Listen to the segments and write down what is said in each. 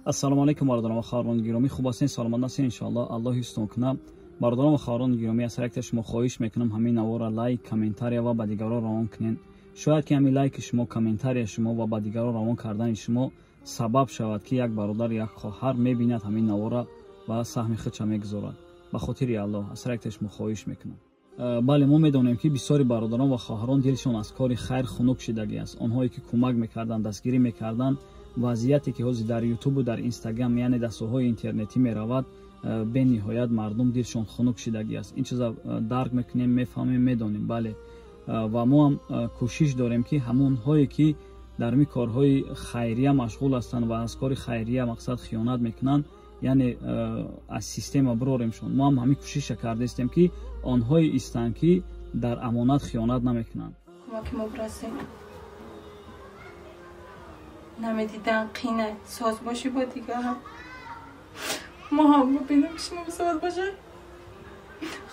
Ассалому алайкум бародарон ва хоҳарони гиромӣ, хуб ҳастед, саломат ҳастед, иншоаллоҳ Аллоҳ ҳифзтон кунад. Бародарон ва хоҳарони гиромӣ, аз ҳар яктаи шумо хоҳиш мекунам ҳамин наворро лайк, комментария ва ба дигарон равон кунед. Шояд ки ҳамин лайки шумо, комментария шумо ва ба дигарон равон кардани шумо сабаб шавад, ки як бародар, як хоҳар мебинад ҳамин наворро ва саҳми худша мегузорад. Ба хотири Аллоҳ аз ҳар яктаи шумо хоҳиш мекунам. Бале, мо медонем, ки бисёри бародарон ва хоҳарон дилшон аз кори хайр хунук шидагӣ аст. Онҳое ки кӯмак мекарданд, дастгирӣ мекарданд, вазъияте ки ҳозир дар ютубу дар инстаграм, яъне дастурҳои интернетӣ меравад, бениҳоят мардум дилшон хунук шидагӣ аст. Ин чиза дарк мекунем, мефаҳмем, медонем. Бале, ва мо ҳам кӯшиш дорем, ки ҳамонҳое ки дар ин корҳои хайрия машғул ҳастанд ва аз кори хайрия мақсад хиёнат мекунанд, яъне аз система бироремшон. Мо ҳам ҳамин кӯшиша кардаистем, ки онҳое истанд, ки дар амонат хиёнат намекунанд. Кӯмаки мо бирасем. Намедидан қина соз бошӣ бо дигарам. Мо ҳам бибинем, ки шумо соз бошад.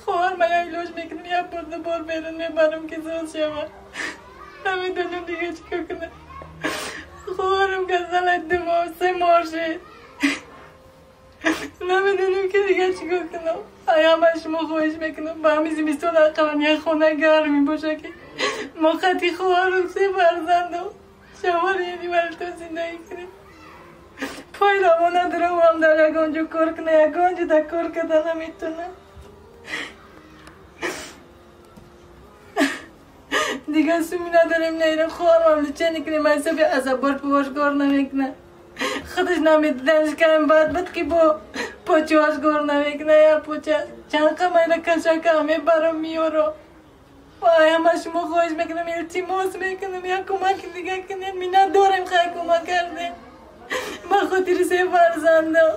Хоҳар ман як илоҷ мекунем, як бор, ду бор берун мебарам, ки соз шавад. Намедонам дига чӣ кор кунам. Хоҳарам касал, 2 моҳ, 3 моҳ шид. Намедонам, ки дига чӣ кор кунам. Аяма шумо хоҳиш мекунам, ба ҳамин зимистон ақаллан як хона гармӣ боша, ки мо қати хоҳарам, се фарзандам, шавҳар яъне валто зиндагӣ кунем. Пой раво надорам, ҳам дар ягон ҷо кор кунам, ягон ҷо дар кор карда наметавонам. Дигар суми надорем, наирам хоҳарам лечение кунем, ҳисоби азабор пувош кор намекунад. Худаш намедиданш кам бад буд, ки бо почуаш кор намекунад, як поча чанд қамайра кашака мебарам, меёрам. Ама шумо хоҳиш мекунам, илтимос мекунам, як кӯмаки дига кунед. Миннат дорем, хай кӯмак кардем. Ба хотири се фарзандам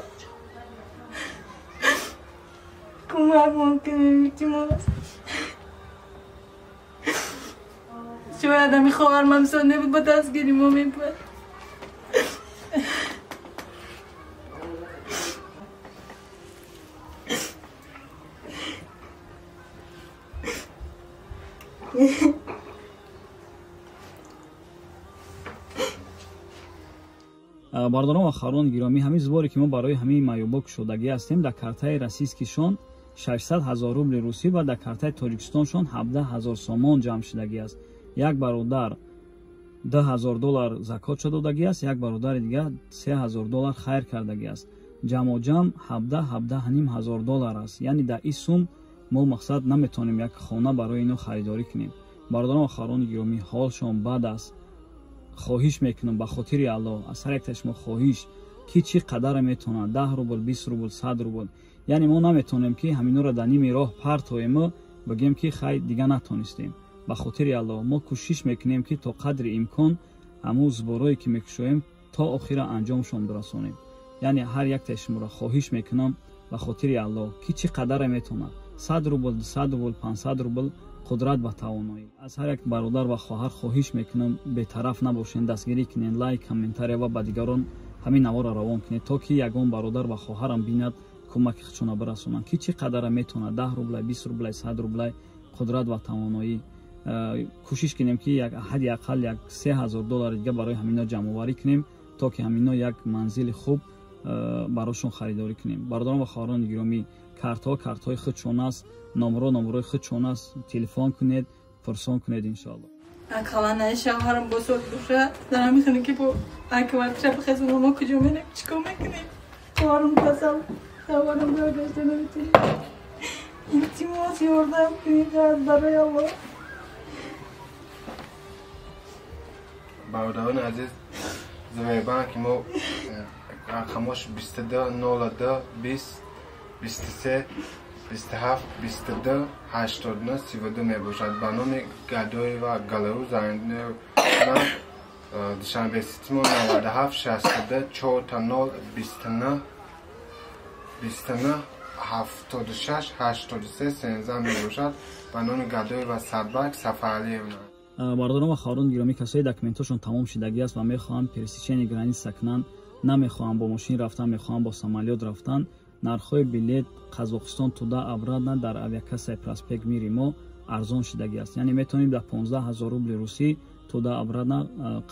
кӯмак кунем, илтимос. Шояд ҳами хоҳармам сон небуд, ба дастгири мо мебуд. Бародарон ва хоҳарони гиромӣ, ҳамин сборе ки мо барои ҳамин маёбо кушодагӣ ҳастем, дар картаи российскийшон 600 ҳазор рубли русӣ ва дар картаи тоҷикистоншон 17 ҳазор сомон ҷамъ шудагӣ аст. Як бародар 2000 доллар закотша додагӣ аст, як бародари дигар 3000 доллар хайр кардагӣ аст. Ҷамъоҷамъ 17 17,5 ҳазор доллар аст. Яъне дар ин сум мо мақсад наметавонем як хона барои ино харидорӣ кунем. Бародарон ва хоҳарони гиромӣ, ҳолшон бад аст. Хоҳиш мекунам, ба хотири Аллоҳ аз ҳар яктаи шумо хоҳиш, ки чӣ қадаре метавонад, 10 рубл, 20 рубл, 100 рубл. Яъне мо наметавонем, ки ҳаминҳоро дар ними роҳ партоему бигем, ки хай, дига натонистем. Ба хотири Аллоҳ, мо кӯшиш мекунем, ки то қадри имкон ҳамун сборое ки мекушоем, то охира анҷомшон бирасонем. Яъне ҳар яктаи шуморо хоҳиш мекунам, ба хотири Аллоҳ, ки чӣ қадаре метавонад, 100 рубл, 200 рубл, 500 рубл, қудрат ба тавоноӣ. Аз ҳар як бародар ва хоҳар хоҳиш мекунам, бетараф набошен, дастгирӣ кунед, лайк, комментария ва ба дигарон ҳамин наворро равон кунед, то ки ягон бародар ва хоҳарам бинад, кӯмаки худшона бирасонанд. Ки чӣ қадара метавонад, 10 рублай, 20 рублай, 100 рублай, қудрат ва тавоноӣ. Кӯшиш кунем, ки як ҳадди ақал як 3000 доллари дига барои ҳамино ҷамъоварӣ кунем, то ки ҳамино як манзили хуб барошон харидорӣ кунем. Бародарон ва хоҳарони гиромӣ, картҳо картҳои худшон аст, номро номрои худшон аст, телефон кунед, пурсон кунед, иншоалло. Ақаллан ай шавҳарам босоз бошад, дар ҳамин хона ки бо аквар шаб хезона, мо куҷо мерем, чӣ кор мекунем? Хоҳарам касал, шавҳарам баргашта наметавонем. Илтимос, ёрдам кунед барои Аллоҳ. Бародарони азиз, Сбербанки мо рақамош 22 02 20 23 27 22 89 32 мебошад, ба номи Гадоева Галару Зарина. Душанбе Ситимо 97 62 4 0 29 29 76 83 13 мебошад, ба номи Гадоева Садбак Сафаралиевна. Бародарон ва хоҳарони гиромӣ, касои документҳошон тамом шудагӣ аст ва мехоҳанд пересечение граница кунанд, намехоҳанд бо мошин рафтан, мехоҳанд бо самолёт рафтан, нархҳои билет Қазоқистон туда обратно дар авиакассаи проспект Мири мо арзон шудагӣ аст. Яъне метавонем дар 15 ҳазор рубли русӣ туда обратно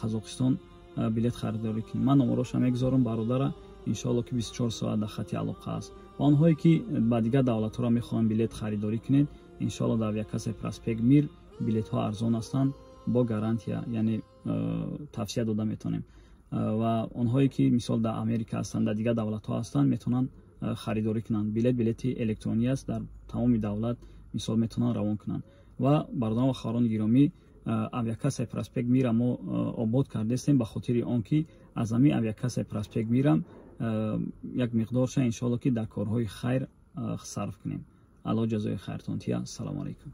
Қазоқистон билет харидорӣ кунем. Ман номероша мегузорам, бародара. Иншоалло, ки 24 соат дар хати алоқа аст. Ва онҳое, ки ба дигар давлатҳоро мехоҳанд билет харидорӣ кунед, иншоалло, дар авиакассаи Проспект Мир билетҳо арзон ҳастанд, бо гарантия, яъне тавсия дода метавонем. Ва онҳое, ки мисол дар Америка ҳастанд, дар дигар давлатҳо ҳастанд, метавонанд харидорӣ кунанд билет. Билети электронӣ аст, дар тамоми давлат мисол метавонанд равон кунанд. Ва бародарон ва хоҳарони гиромӣ, авиакассаи Проспект Мира мо обод кардастем ба хотири он ки аз ҳамин авиакассаи Проспект Мирам як миқдорша, иншоалло, ки дар корҳои хайр сарф кунем. Алло ҷазои хайртон тия. Ассалому алайкум.